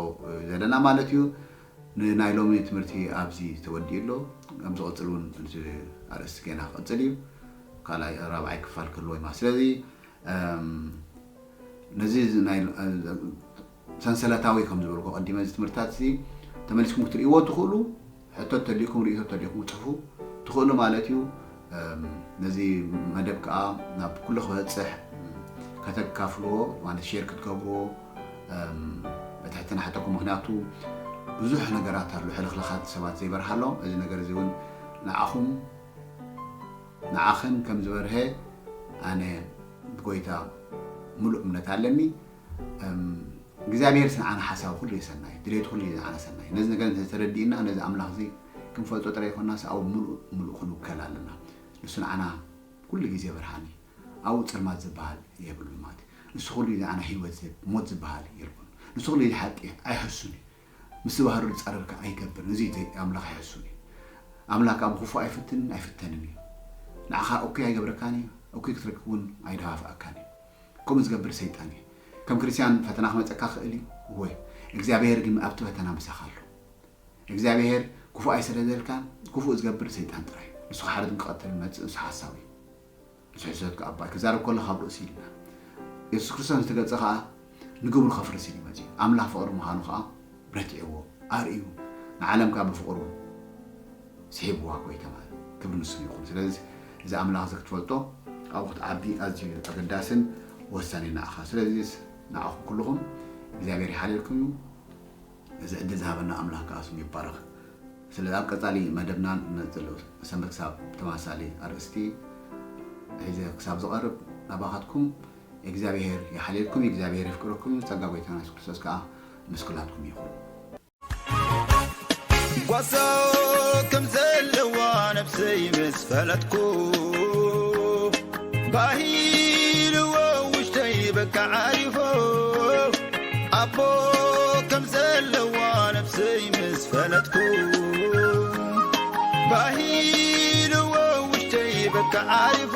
ዘለና ማለት እዩ። ንናይ ሎሚ ትምህርቲ ኣብዚ ተወዲኡ ኣሎ። ኣብ ዝቕጽል እውን እዚ ኣርእስቲ ጌና ክቕጽል እዩ። ካልኣይ ራብዓይ ክፋል ክህልዎ እዩ ማለት። ስለዚ እም፣ ነዚ ናይ ሰንሰለታዊ ከም ዝበልኩ ቀዲመ እዚ ትምህርትታት እዚ ተመሊስኩም ክትርእይዎ ትኽእሉ። ሕቶ ተልይኩም ርእቶ ተልይኩም ጽፉ ትኽእሉ ማለት እዩ። እም፣ ነዚ መደብ ከዓ ናብ ኩሉ ክበፅሕ ከተካፍልዎ ማለት ሼር ክትገብርዎ እም፣ በትሕትና ሓተኩም። ምክንያቱ ብዙሕ ነገራት ኣሎ ሕልኽልኻት ሰባት ዘይበርሃሎም። እዚ ነገር እዚ እውን ንዓኹም ንዓኽን ከም ዝበርሀ ኣነ ብጎይታ ሙሉእ እምነት ኣለኒ። እም፣ እግዚኣብሔር ንዓና ሓሳቡ ኩሉ እዩ ሰናይ፣ ድሌቱ ኩሉ እዩ ንዓና ሰናይ። ነዚ ነገር እንተተረዲእና ነዚ ኣምላኽ እዚ ክንፈልጦ ጥራይ ይኮናስ ኣብኡ ሙሉእ ሙሉእ ክንውከል ኣለና። ንሱ ንዓና ኩሉ ግዜ ብርሃን እዩ። ኣብኡ ጸልማት ዝበሃል የብሉን ማለት እዩ። ንሱ ኩሉ ግዜ ንዓና ህይወት ዝህብ፣ ሞት ዝበሃል የልቦን። ንሱ ኩሉ ግዜ ሓቂ ኣይሕሱን እዩ። ምስ ባህሩ ዝጻረር ከኣ ኣይገብርን። እዚ ዘይ ኣምላኽ ኣይሕሱን እዩ። ኣምላኽ ከኣ ብክፉእ ኣይፍትንን ኣይፍተንን እዩ። ንዓኻ እኩይ ኣይገብረካን እዩ፣ እኩይ ክትረክብ እውን ኣይደፋፍኣካን እዩ። ከምኡ ዝገብር ሰይጣን እዩ። ከም ክርስትያን ፈተና ክመጸካ ክእል እዩ። እወ፣ እግዚኣብሔር ግን ኣብቲ ፈተና ምሳኻ ኣሎ። እግዚኣብሔር ክፉእ ኣይሰደደልካን፣ ክፉእ ዝገብር ሰይጣን ጥራይ። ንሱ ክሓርድን ክቐትልን መጽእ፣ ንሱ ሓሳዊ እዩ። ንሱ ሕሰት ከኣ ኣባይ ክዛረብ ከሎ ካብ ርእሲ ኢልና። የሱስ ክርስቶስ ንቲ ገጸ ከኣ ንግብሩ ከፍርስ ኢሉ መጺኡ። ኣምላኽ ፍቕሪ ምዃኑ ከኣ ረቲዕዎ፣ ኣርእዩ። ንዓለም ከኣ ብፍቕሩ ስሒብዋ ጎይታ ማለት እዩ። ክብሪ ንሱ ይኹን። ስለዚ እዚ ኣምላኽ እዚ ክትፈልጦ ኣብኡ ክትዓቢ ኣዝዩ ኣገዳስን ወሳኒ ንዓኻ። ስለዚ ንዓኹም ኩልኹም እግዚኣብሔር ይሓልየልኩም እዩ። እዚ ዕድል ዝሃበና ኣምላኽ ከኣ ስሙ ይባረኽ። ስለዚ ኣብ ቀጻሊ መደብና ንመጽእ ሰንበት ክሳብ ተመሳሳሊ ኣርእስቲ ሒዘ ክሳብ ዝቐርብ ናባኻትኩም እግዚኣብሔር ይሓልየልኩም፣ እግዚኣብሔር የፍቅረኩም፣ ጸጋ ጎይታና የሱስ ክርስቶስ ከኣ ምስ ኩላትኩም ይኹን። ጓሳ ከም ዘለዋ ነፍሰይ ምስ ፈለጥኩ፣ ባሂልዎ ውሽጠይ በቃ ዓሪፎ። ኣቦ ከም ዘለዋ ነፍሰይ ምስ ፈለጥኩ፣ ባሂልዎ ውሽጠይ በቃ ዓሪፎ።